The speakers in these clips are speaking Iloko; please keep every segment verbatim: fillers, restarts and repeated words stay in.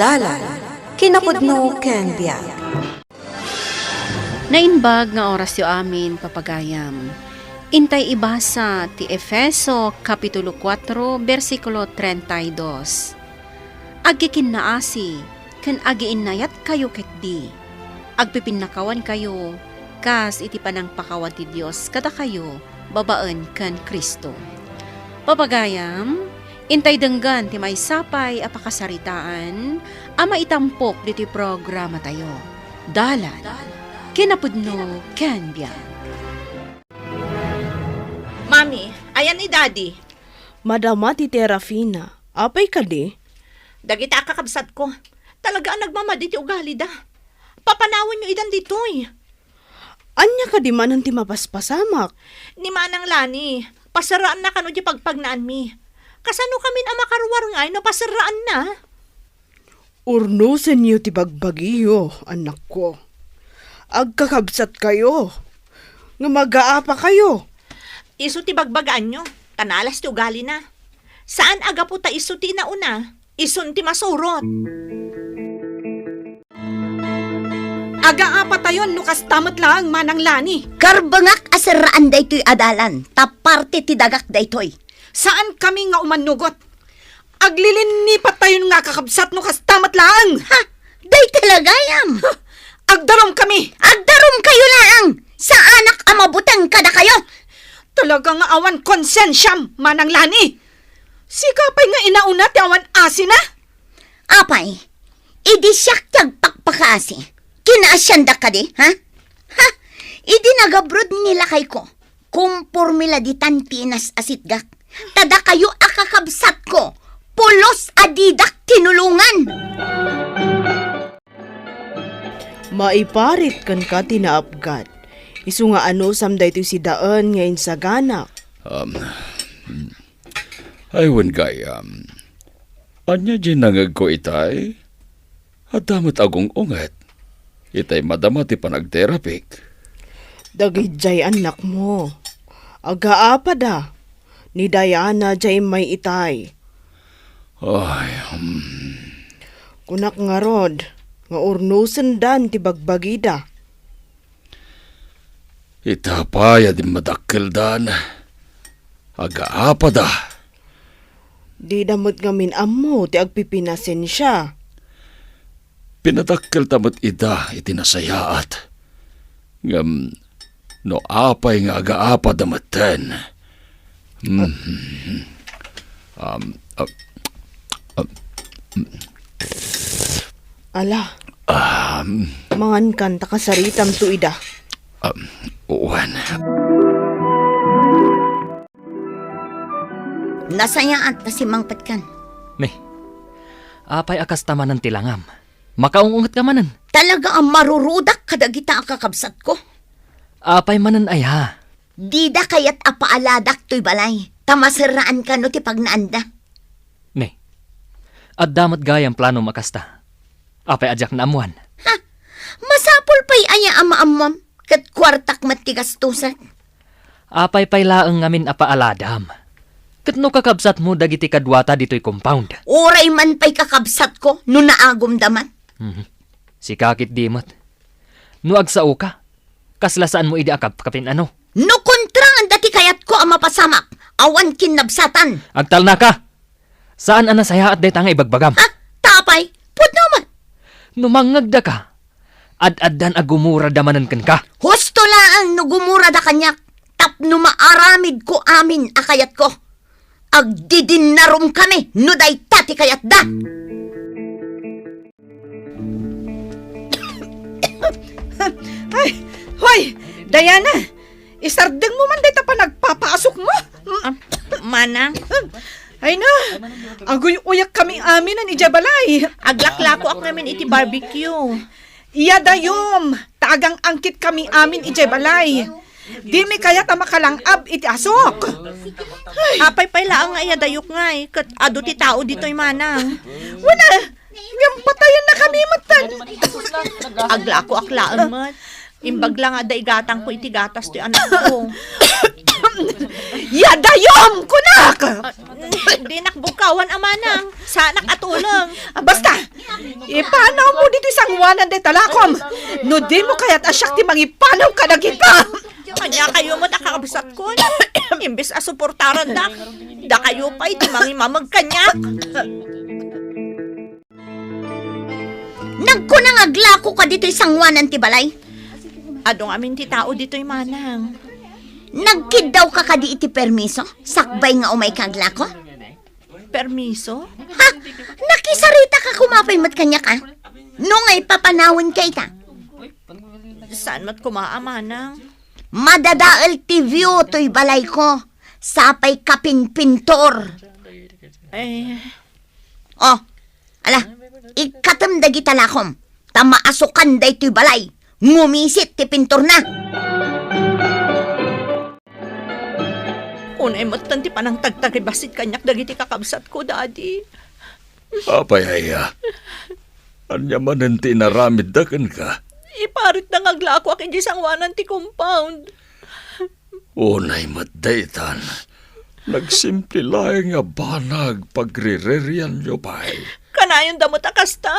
Dalan, kinapudno ken biag. Naimbag nga orasyo amin, papagayam. Intay ibasa ti Efeso, Kapitulo kuatro, bersikulo treinta y dos. Agkikinnaasi ken agiinnayatkayo ketdi. Agpipinakawankayo kas iti panangpakawan ti Dios kadakayo babaen ken Cristo. Papagayam, intay denggen ti maysa pay a pakasaritaan a maitampok ditoy programatayo. Dalan, kinapudno ken biag. Mami, ayan ni Daddy. Madama ti Terafina. Apay kadi? Dagita a kakabsatko. Talaga a nagmamadi ti ugalida. Papanawanyo idan ditoy. Ania kadi manen ti mapaspasamak? Ni Manang Lani, paserraanna kano ti pagpagnaanmi. Kasano kamin a makaruar ngay no paserraanna? Urnosenyo ti bagbagiyo, annakko. Agkakabsatkayo, ngem agaapakayo. Isu ti bagbagaanyo, ta nalas ti ugalina. Saan a gapu ta isu ti inauna, isun ti masurot. Agaapatayon no kasta met laeng, Manang Lani. Karbengak a serraan daytoy a dalan, ta parte ti dagak daytoy. Saankami nga umannugot. Aglilinnipatayon nga a kakabsat no kasta met laeng. Ha? Dayta la gayam. Ha? Agdarumkami. Agdarumkayo laeng. Saanak a mabuteng kadakayo. Talaga nga awan konsensiam, Manang Lani. Sika pay nga inauna ti awan asina. Apay, idi siak ti agpakpakaasi, kinaasiandak kadi, ha? Ha? Idi nagabroad ni lakayko, kumporme la ditan ti inas-asitgak. Ta dakayo a kakabsatko, pulos a didak tinulongan. Maiparit kenka ti naapgat. Isu nga anusam daytoy sidaen nga insaganak. Um, ay, wen gayam. Ania diay nangngegko itay? Adda met agung-unget. Itay madama ti panagterapik. Dagidiay annakmo. Agaapada. Ni Diana diay immay itay. Ay, hmm. Kunak ngarud, nga urnosendan ti bagbagida. Ita pay a dimmadakkeldan, agaapada. Dida met ngamin ammo ti agpipinasensia. Pinadakkelta met ida iti nasayaat. Ngem no apay nga agaapada metten? Hmm. Um, uh, uh, Ala, um, mangankan ta kasaritamto ida. Um, wen. Nasayaat ta simmangpetkan. Ne, apay a kasta manen ti langam? Makaung-ungetka manen. Talaga a marurudak kadagita a kakabsatko. Apay manen aya? Dida kayat a paaladak toy balay, ta maserraan kano ti pagnaanda. Ne, adda met gayam planom a kasta. Apay a diak naammoan? Ha? Masapul pay aya a maammoam, ket kuartak met ti gastusek. Apay pay laeng ngamin a paaladam? Ket no kakabsatmo dagiti kaduata ditoy compound? Uray man pay kakabsatko no naagumda man. Mhm. Sika ketdi met. No agsaoka, kasla saanmo idi a kapkapin-ano? No kontraanda ti kayatko a mapasamak, awan kinnabsatan. Agtalnaka! Saan a nasayaat dayta nga ibagbagam. Ha? Ta apay? Pudno man. No mangngegdaka, ad-addan a gumurada manen kenka. Husto laeng no gumurada kaniak tapno maaramidko amin a kayatko. Agdidinnarumkami no dayta ti kayatda. Ay, hoy, Diana, isardengmo man dayta panagpapaasukmo. Ah, manang. Ay na, aguy-uyakkami amin idiay balay. Aglaklakoak ngamin iti barbecue. Iya dayom, ta agang-angkitkami amin idiay balay. Dimi kayat a makalang-ab iti asuk. Ay. Apay pay laeng nga iyadayok ngay, ket adu ti tao ditoy manang. Wen a, ngem patayenna kami metten. Aglakoak laeng met. Imbag la nga adda igatangko iti gatas ti anakko. Iyadayom, kunak! Ah, dinak bugkawan a manang. Saanak a tuleng. Basta, Ipanawmo ditoy sangoanan dayta lakom. No dimo kayat a siak ti mangipanaw kadagita. Ania kayo met a kakabsatko? Imbes a suportarandak, dakayo pay ti mangimameg kaniak. Nagkuna nga aglakoka ditoy sangoanan ti balay. Adu ngamin ti tao ditoy, manang. Nagkiddawka kadi iti permiso sakbay nga umayka aglako? Permiso? Ha? Nakisaritaka koma pay met kaniak, a? No nga ipapanawenka ita? Saan met koma a, manang? Madadael ti view toy balayko. Sapay kapinpintor. Eh. Oh, ala, ikkatem dagita lakom, ta maasukan daytoy balay. Ngumisit ti pintorna. Unay metten ti panangtagtagibassit kaniak dagiti kakabsatko, Daddy. Apay aya? Ania manen ti inaramidda kenka? Iparitda nga aglakoak idiay sangoanan ti compound. Unay met daytan, nagsimple laeng nga banag pagririanyo pay. Kanayonda met a kasta.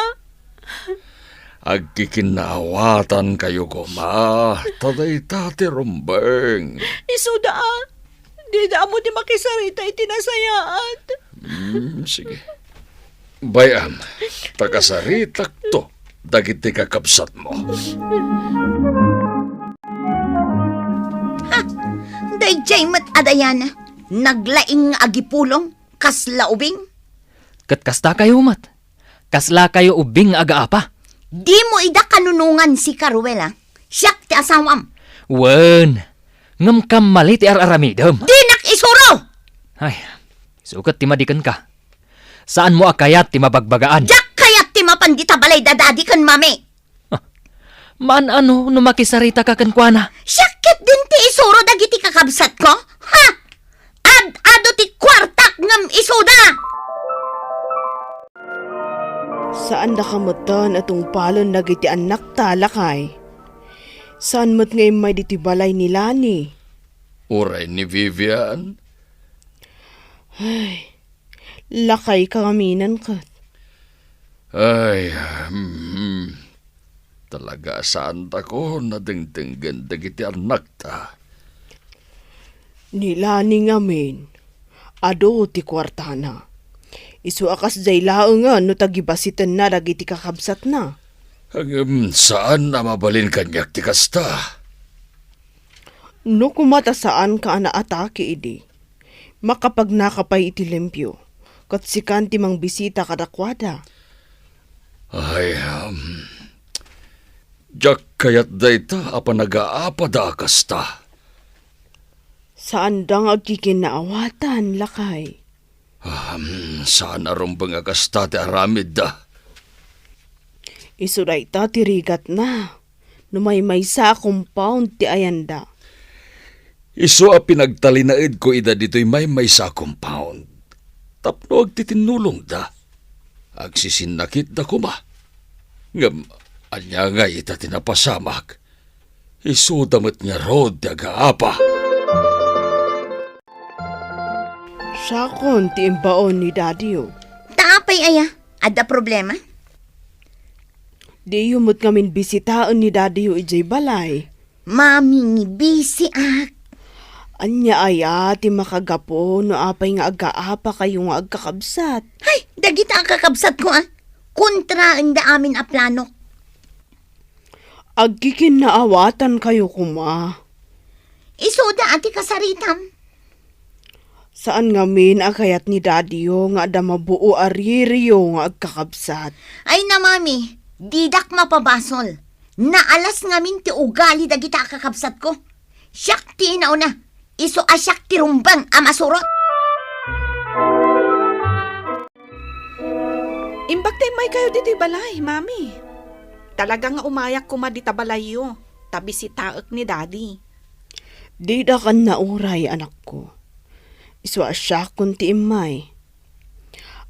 Agkikinnaawatankayo koma, ta dayta ti rumbeng. Isuda, dida ammo ti makisarita iti nasayaat. Hmm, sige. Bay-am, ta kasaritakto dagiti kakabsatmo. Ha! Daydiay met a Diana, naglaing nga agipulong, kasla ubing. Ket kasta kayo met, kasla kayo ubing nga agaapa. Dimo ida kanunongan, sika, Ruel, a. Siak ti asawam. Wen, ngem kammali ti ar-aramidem. Dinak isuro! Ay, sukat ti madi kenka. Saanmo a kayat ti mabagbagaan? Diak kayat ti mapan dita balay da Daddy ken Mami. Ah, maan-ano no makisaritaka kenkuana? Siak ketdin ti isuro dagiti kakabsatko? Ha? Ad-adu ti kuartak ngem isuda! Saandaka metten a tungpalen dagiti annakta, lakay. Saan met nga immay ditoy balay ni Lani? Uray ni Vivian? Ay, lakayka ngamin ket. Ay, hmm. Talaga a saantakon a dengdenggen dagiti annakta. Ni Lani ngamin, adu ti kuartana. Isu a kasdiay laengen no tagibasitenna dagiti kakabsatna. Ngem saan a mabalin kaniak ti kasta. No koma ta saanka a naatake idi, makapagnaka pay iti limpio, ket sikan ti mangbisita kadakuada. Ay, um, diak kayat dayta a panagaapada a kasta. Saanda nga agkikinnaawatan, lakay. Um, saan a rumbeng a kasta ti aramidda. Isu dayta ti rigatna. No maymaysa a compound ti ayanda. Isu a pinagtalinaedko ida ditoy maymaysa a compound tapno agtitinnulongda. Agsisinnakitda koma. Ngem ania ngay ita ti napasamak? Isuda met ngarud ti agaapa. Siakon ti imbaon ni Daddy-yo. Ta apay aya? Adda problema? Diyo met ngamin bisitaen ni Daddy-yo idiay balay. Mami, bisiak. Ania aya ti makagapu no apay nga agaapa kayo nga agkakabsat? Hay, dagita a kakabsatko, a. Kontraenda amin a planok. Agkikinnaawatan kayo koma. Isuda a ti kasaritam. Saan ngamin a kayat ni Daddy-yo nga adda mabuo a ririyo nga agkakabsat? Ay na, Mami, didak mapabasol. Naalas ngamin ti ugali dagita a kakabsatko. Siak ti inauna, isu a siak ti rumbeng a masurot. Imbag ta immaykayo ditoy balay, Mami. Talaga nga umayak koma dita balayyo, ta bisitaek ni Daddy. Didakan nauray, anakko. Isu a siakon ti immay.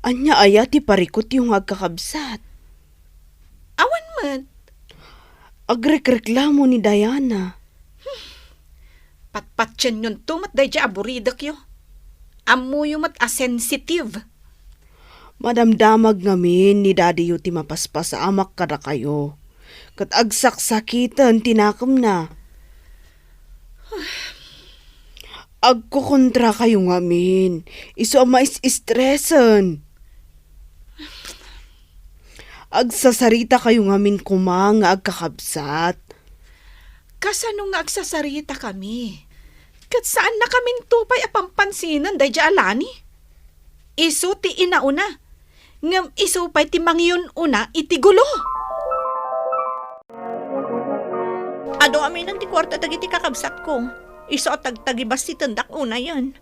Ania aya ti parikutyo nga agkakabsat? Awan met. Agrekreklamo ni Diana. Patpatienyon to met daydiay a buridekyo. Ammoyo met a sensitive. Madamdamag ngamin ni Daddy-yo ti mapaspasamak kadakayo, ket agsaksakiten ti nakemna. Agkokontrakayo ngamin, isu a mais-istresen. Agsasarita kayo ngamin koma nga agkakabsat. Kasano nga agsasarita kami? Ket saan na kamin tupay a pampansinen daydiay a Lani? Isu ti inauna, ngem isu pay ti mangyun-una iti gulo. Adu aminen ti kuarta dagiti kakabsatko, isu a tagtagibasitendak unayen.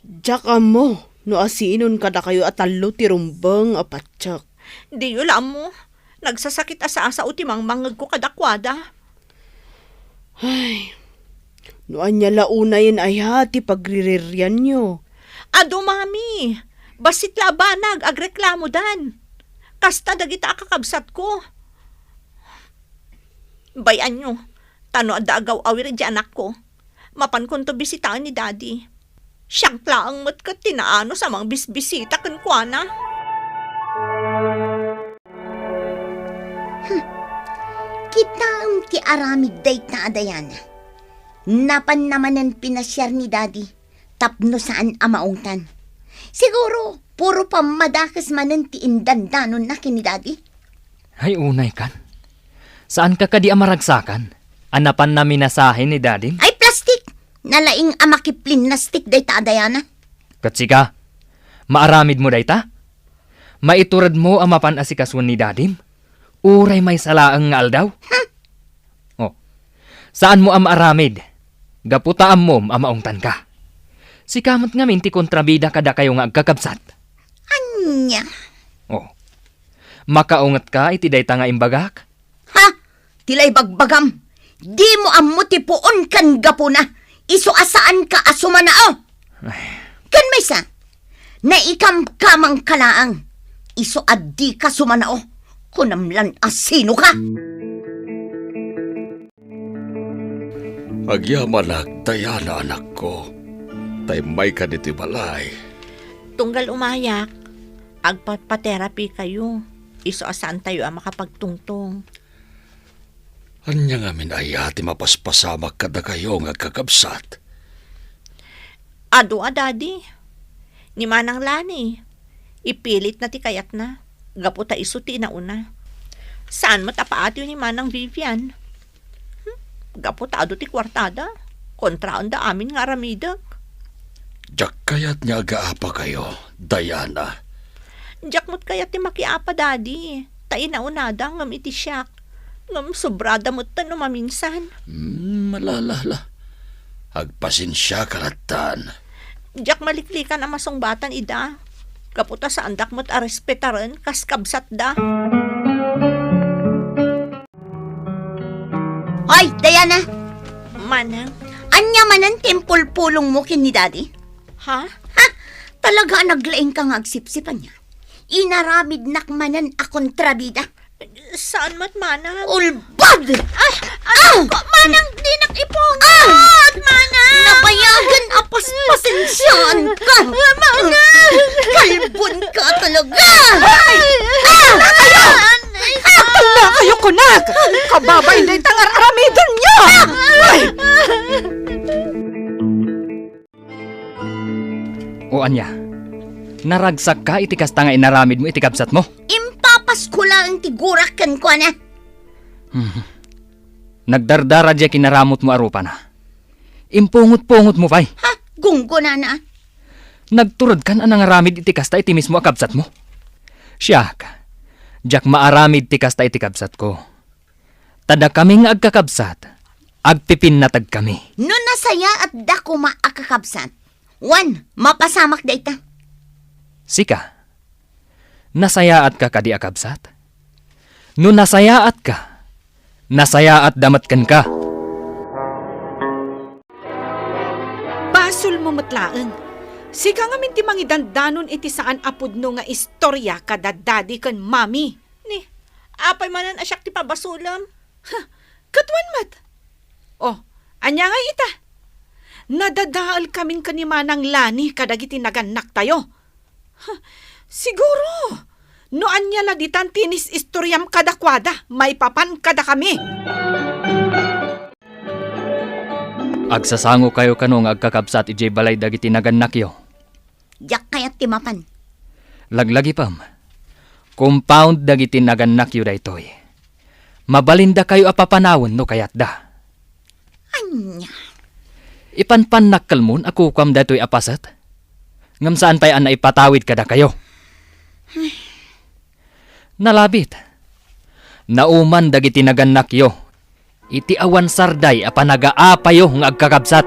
Diak ammo no asinon kadakayo a tallo ti rumbeng a patiek. Diyo la ammo, nagsasakit a sao ti mangmangngegko kadakuada. Ay, no ania la unayen aya ti pagriririanyo? Adu, Mami, bassit la a banag agreklamodan. Kasta dagita a kakabsatko. Bay-anyo, ta no adda agaw-awir idiay anakko, mapankonto bisitaen ni Daddy. Siak laeng met ket ti naanus a mangbisbisita kenkuana. Hmm. Kitaem ti aramid dayta a Diana. Napanna manen pinasiar ni Daddy tapno saan a maungtan. Siguro, puro pammadakes manen ti indandanonna ken ni Daddy. Ay, unay kan. Saanka kadi a maragsakan a napanna minasahe ni Dadim? Ay, plastik! Nalaing a makiplinnastik dayta a Diana. Ket sika, maaramidmo dayta? Maituredmo a mapan asikasuen ni Dadim? Uray maysa laeng nga aldaw? Hmm. Oh, saanmo a maaramid, gapu ta ammom a maungtanka. Sika met ngamin ti kontrabida kadakayo nga agkakabsat. Ania? Oh, makaungetka iti dayta nga imbagak? Ha? Ti la ibagbagam, dimo ammo ti puon ken gapuna, isu a saanka a sumanao. Ay. Ken maysa, naikamkamangka laeng, isu a dika sumanao, kunam lan a sinoka. Agyamanak, Diana, anakko, ta immayka ditoy balay. Tunggal umayak, agpapaterapi kayo, isu a saantayo a makapagtungtong. Ania ngamin aya ti mapaspasamak kadakayo nga agkakabsat? Adu a, Daddy. Ni Manang Lani, ipilitna ti kayatna, gapu ta isu ti inauna. Saan met a paatiw ni Manang Vivian. Hmm, gapu ta adu ti kuartada, kontraenda amin nga aramidek. Diak kayat nga agaapakayo, Diana. Diak met kayat ti makiapa, Daddy, ta inaunada ngem iti siak. Ngem sobrada met no maminsan. Hmm, malala la. Agpasensiaka lattan. Diak maliklikan a masungbatan ida. Gapu ta saandak met a respetaren kas kabsatda. Oy, Diana! Manang? Ania manen ti impulpulongmo ken ni Daddy? Ha? Ha? Talaga a naglaingka nga agsipsip ania? Inaramidnak manen a kontrabida. Saan met, Manang? Ulbod! Ah! Ah! Manang, dinak ipungot! Ah! Manang! Nabayagan a paspasensiaanka! Manang! Kalbonka talaga! Ay! Ah! Ay! Agtulna kayo, kunak! Kababain dayta nga ar-aramidenyo! Ay! O ania, naragsakka iti kasta nga inaramidmo iti kabsatmo? Impapasko laeng ti gurak kenkuana. Hmm. Nagdardara diay kinaramutmo a rupana. Impungot-pungotmo pay. Ha? Gunggonana? Nagturedkan a nangaramid iti kasta iti mismo a kabsatmo? Siak, diak maaramid ti kasta iti kabsatko. Ta dakami nga agkakabsat, agpipinnategkami. No nasayaatda koma a kakabsat, wen, mapasamak dayta. Sika, nasayaatka kadi a kabsat? No nasayaatka, nasayaatda met kenka. Basolmo met laeng. Sika ngamin ti mangidandanon iti saan a pudno nga istorya kada Daddy ken Mommy. Ni, apay manen a siak ti pabasolem? Huh, ket wen met. Oh, ania ngay ita? Nadadaelkamin ken ni Manang Lani kadagiti nagannaktayo. Huh, Siguro! No ania la ditan ti inis-istoriam kadakuada, maipapan kadakami. Agsasango kayo kano nga agkakabsat idiay balay dagiti nagannakyo? Diak kayat ti mapan. Laglagipem. Compound dagiti nagannakyo daytoy. Mabalinda kayo a papanawen no kayatda. Ania? Ipanpannak kalmon a kukuam daytoy a paset? Ngem saan pay a naipatawid kadakayo. Nalabit. Nauman dagiti nagannakyo iti awan sarday a panagaapayo nga agkakabsat.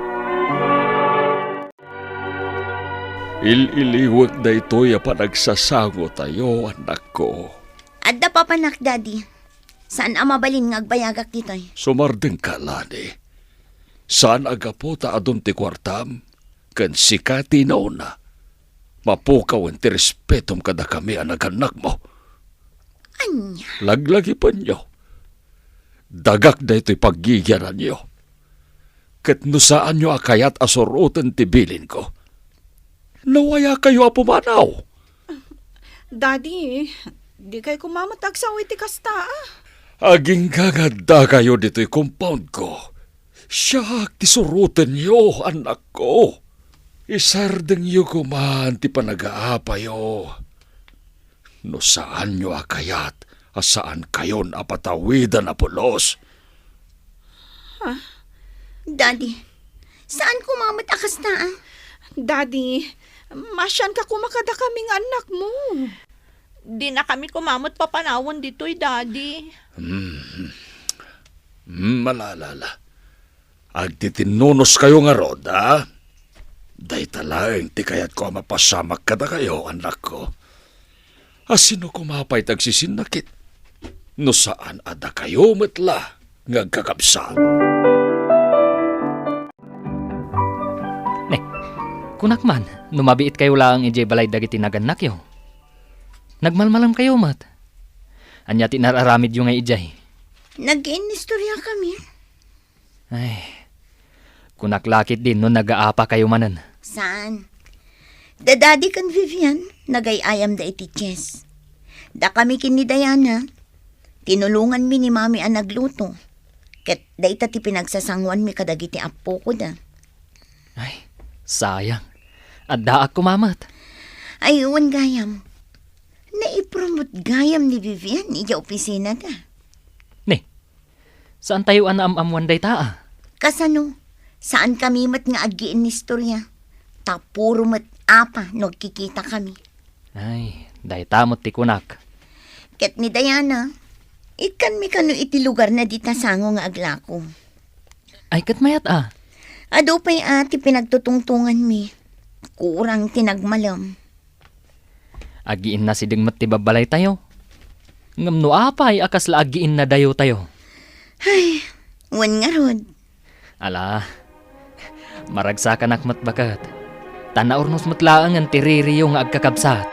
Il-iliwek daytoy a panagsasangotayo, annakko. Adda papanak, Daddy. Saan a mabalin nga agbayagak ditoy. Sumardengka, Lani. Saan a gapu ta adun ti kuartam, ken sika ti nauna. Mapukawen ti respetom kadakami a nagannakmo. Ania? Laglagipenyo. Dagak daytoy paggigiananyo. Ket no saanyo a kayat a suroten ti bilinko, nawayakayo a pumanaw. Daddy, dikay koma met agsao iti kasta, a. Agingga nga addakayo ditoy compoundko. Siak ti surotenyo, annakko. Isardengyo koman ti panagaapayo. No saanyo a kayat a saankayon a patawiden a pulos. Ha? Daddy, saan koma met a kasta, a? Daddy, maasianka koma kadakami nga annakmo. Dinakami koma met papanawen ditoy, Daddy. Hmm. Hmm, ala, ala, ala. Agtitinnunoskayo ngarud, a? Dayta laeng ti kayatko a mapasamak kadakayo, annakko. A sino koma pay ti agsisinnakit no saan a dakayo met la nga agkakabsat? Ne, kunak man, no mabiitkayo laeng idiay balay dagiti nagannakyo. Nagmalmalemkayo met. Ania ti nar-aramidyo ngay idiay? Nag-iinistoriakami. Ay, kunak la ketdin no nagaapakayo manen. Saan? Da Daddy ken Vivian, nagay-ayamda iti chess. Dakami ken ni Diana, tinulonganmi ni Mami a nagluto. Ket dayta ti pinagsasangoanmi kadagiti appokoda. Ay, sayang. Addaak koma met. Ay, wen gayam. Naipromot gayam ni Vivian idiay opisinada. Ne, saantayo a naam-ammoan dayta, a? Kasano? Saankami met nga aggiinnistoria. Ta puro met apa no agkikitakami. Ay, dayta met ti kunak. Ket ni Diana, ikkanmi kano iti lugarna dita sango nga aglako. Ay, ket mayat, a? Adu pay a ti pinagtutungtonganmi. Kurang ti nagmalem. Agiinnasideg met ti babbalaytayo. Ngem no apay a kasla agiinnadayotayo? Ay, wen ngarud. Ala, maragsakanak met baket. Ta naurnos met laengen ti ririyo nga agkakabsat.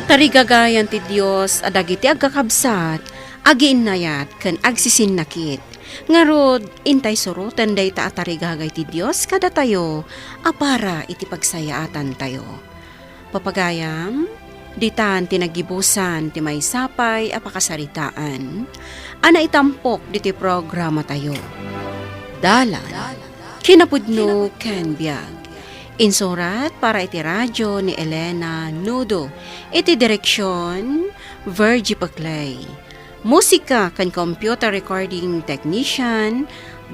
Tarigagayan ti Dios a dagiti agkakabsat, agiinnayat ken agsisinnakit. Ngarud, intay suroten dayta a tarigagay ti Dios kadatayo a para iti pagsayaatantayo. Papagayam, ditan ti naggibusan ti maysa pay a pakasaritaan a naitampok ditoy programatayo. Dalan, kinapudno ken biag. Insurat para iti radio ni Elena Nudo. Iti direksion, Virgie Paclay. Musika ken computer recording technician,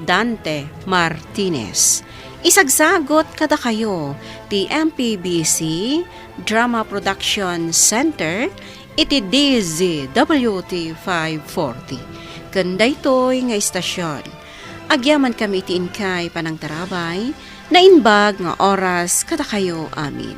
Dante Martinez. Isagsagot kadakayo ti M P B C Drama Production Center iti D Z W T five forty. Ken daytoy nga istasion, agyamankami iti inkay panangtarabay, naimbag nga oras kadakayo amin.